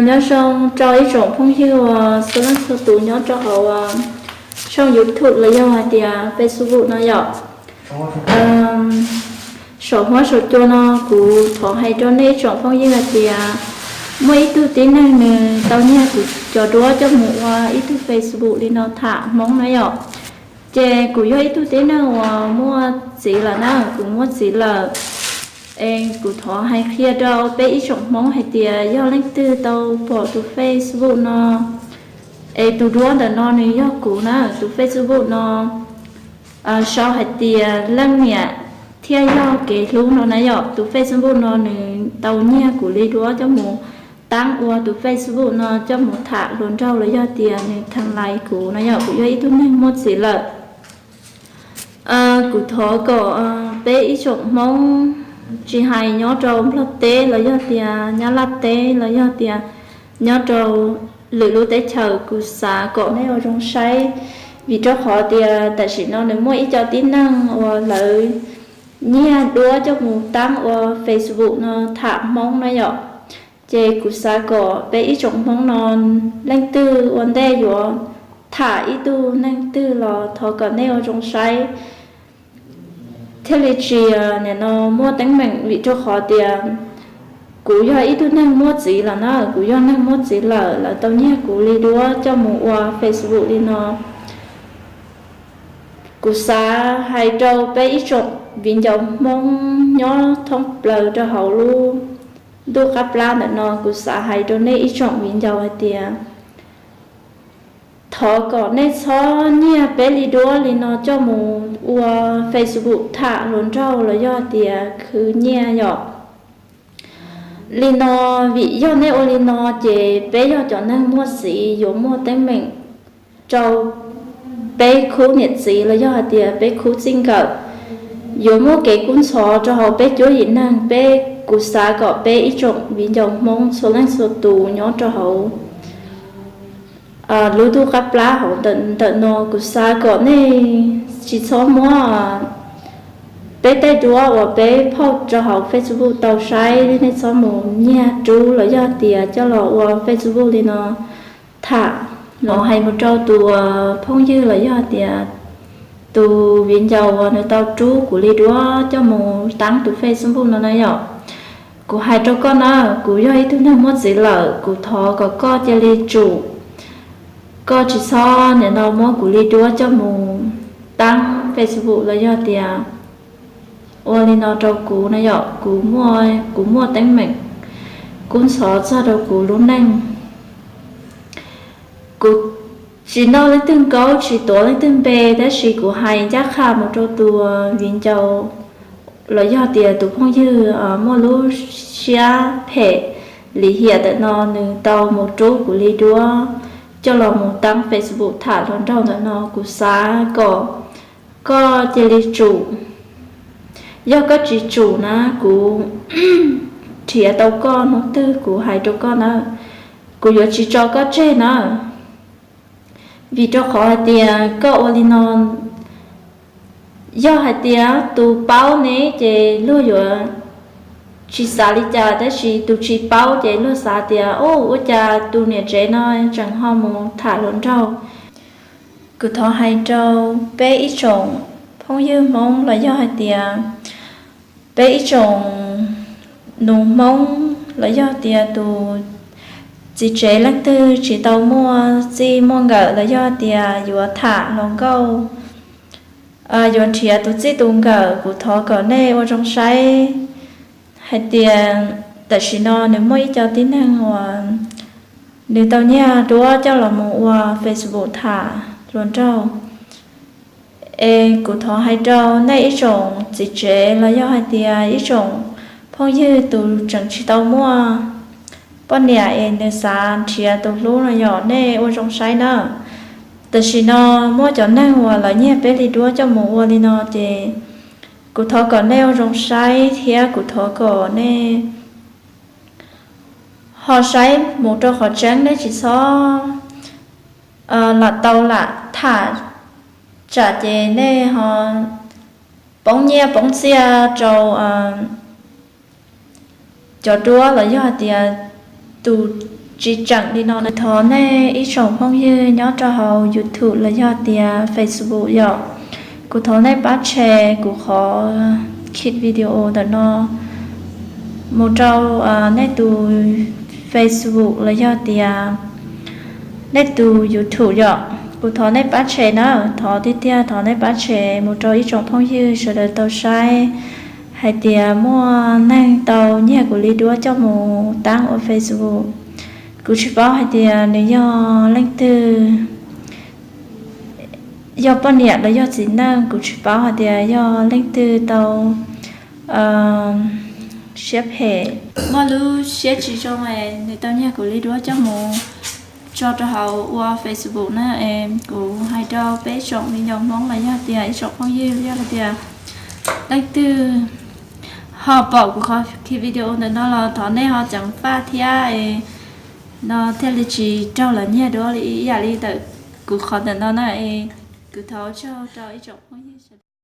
Nyob zoo rau ib tsoom phooj ywg uas txhua leej txhua tus nyob rau hauv tshooj YouTube los yog hais tias Facebook no yom. Saum huab saum cua no kuv thov hais rau nej ib tsoom phooj ywg hais tias muaj ib tug tib neeg nws tau nyiag kuv cov duab coj mus ua ib tug Facebook li no tham Hmoob na yom. Ces kuv yog ib tug tib neeg uas muaj txiv lawm na, kuv muaj txiv lawm. Es kuv thov hais qhia rau peb ib tsoom Hmoob hais tias yog leej twg tau pom tus Facebook no, es tus duab ntawm no nws yog kuv na, tus Facebook no sau hais tias leej niam thiaj yog kev hlub no na yom. Tus Facebook no nws tau nyiag kuv li duab coj mus taab ua tus Facebook no coj mus tham hluas nraug los yog tias nws tham lais kuv no yom. Kuv yog ib tug neeg muaj txiv lawm. Kuv thov kom peb ib tsoom Hmoob tsis hais nyob rau Nplog teb los yog tias Nyab Laj teb los yog tias nyob rau lwm lub teb chaws, kuv xav kom nej ua zoo saib, vim rau qhov tias tam sim no nws muaj ib co tib neeg uas lawv nyiag duab coj mus taab ua Facebook no tham Hmoob na yom. Ces kuv xav kom peb ib tsoom Hmoob no leej twg ua ntej yuav tham ib tug neeg twg los thov kom nej ua zoo saib thiaj li tsis, nim no muaj teeb meem, vim rau qhov tias kuv yog ib tug neeg muaj txiv lawm na, kuv yog neeg muaj txiv lawm, lawv tau nyiag kuv li duab coj mus ua Facebook li no. Kuv xav hais rau peb ib tsoom viv ncaus Hmoob nyob thoob plaws rau hauv lub ntuj qab plab ntawm no, kuv xav hais rau nej ib tsoom viv ncaus hais tias thov kom nej txhob nyiag peb li duab li no coj mus ua Facebook tham hluas nraug los yog tias khwv nyiaj yom. Li no, vim yog nej ua li no ces peb yog cov neeg muaj txiv yuav muaj teeb meem rau peb khub niam txiv los yog hais tias peb khub txij nkawm, yuav muaj kev kub ntxhov rau hauv peb cuab yim neeg. Peb, kuv xav kom peb ib tsoom viv ncaus Hmoob txhua leej txhua tus nyob rau hauv lub ntuj qab plab hauv ntawm no, kuv xav kom nej tsis txhob muab peb tej duab uas peb phauj rau hauv Facebook tau saib, nej txhob mus nyiag rub los yog tias coj los ua Facebook li no tham. Los hais mus rau tus phooj ywg los yog tias tus viv ncaus uas nws tau rub kuv li duab coj mus taab tus Facebook no na yom. Kuv hais rau koj na, kuv yog ib tug neeg muaj txiv lawm, kuv thov kom koj cia li tsum. Koj tsis txhob nim no muab kuv li duab coj mus taab Facebook los yog tias ua li no rau kuv na yom. Kuv muaj, kuv muaj teeb meem kub ntxhov txog rau kuv lub neej. Kuv tsis noj leej twg nkaub, tsis tuav leej twg npe, tab sis kuv hais ncaj qha mus rau tus viv ncaus los yog tias tus phooj ywg muaj lub siab phem lim hiam ntawm no, nws tau mus rub kuv li duab coj los mus taab Facebook tham hluas nraug ntawm no, kuv xav kom koj cia li tsum. Yog koj tsis tsum na, kuv nrhiav tau koj hnub twg kuv hais rau koj na, kuv yuav tsis tso koj tseg na. Vim rau qhov hais tias koj ua li no, yog hais tias tus paub ne ces luag yuav tsis xav li cas, tab sis tus tsis paub ces luag xav tias, ua cas tus niam tsev no tseem ho mus tham hluas nraug. Kuv thov hais rau peb ib tsoom phooj ywg Hmoob los yog hais tias peb ib tsoom nus Hmoob los yog tias tus txiv tsev leej twg tsis tau muaj txij muaj nkawm los yog tias yuav tham hluas nkauj, yuav nrhiav tus txij tus nkawm, kuv thov kom nej ua zoo saib hais tias tam sim no nws muaj ib co tib neeg uas nws tau nyiag duab coj los mus ua Facebook tham hluas nraug. Es kuv thov hais rau nej ib tsoom txiv tsev los yog hais tias ib tsoom phooj ywg tus tseem tsis tau muaj poj niam es nws xav nrhiav tus hlub no yom, nej ua zoo saib na. Tam sim no muaj cov neeg uas lawv nyiag peb li duab coj mus ua li no ces kuv thov kom nej ua zoo saib thiab kuv thov kom nej ho saib mus rau qhov tseeb, nej tsis txhob lam tau lam tham, tsam ces nej ho poob nyiaj poob txiaj rau cov duab los yog hais tias tus Tsis tseem li no, kuv thov nej ib tsoom phooj ywg nyob rau hauv YouTube los yog tias Facebook yom, kuv thov nej pab share kuv qhov video ntawm no mus rau nej tus Facebook los yog tias nej tus YouTube yom. Kuv thov nej pab share na, thov tiag tiag thov nej pab share mus rau ib tsoom phooj ywg sawv daws tau saib hais tias muaj neeg tau nyiag kuv li duab coj mus taab ua Facebook. Kuv tsis paub hais tias nws yog leej twg, yog poj niam los yog txiv neej, kuv tsis paub hais tias yog leej twg tau siab phem, muaj lub siab tsis zoo, nws tau nyiag kuv li duab coj mus tso rau hauv ua Facebook na. Kuv hais rau peb tsoom me nyuam Hmoob los yog tias ib tsoom phooj ywg los yog tias leej twg ho pom kuv qhov video ntawm no los thov nej ho ceev faj thiab no thiaj li tsis raug lawv nyiag duab li ib yam li ntawm kuv qhov ntawm no na. Kuv thov ua tsaug rau ib tsoom phooj ywg.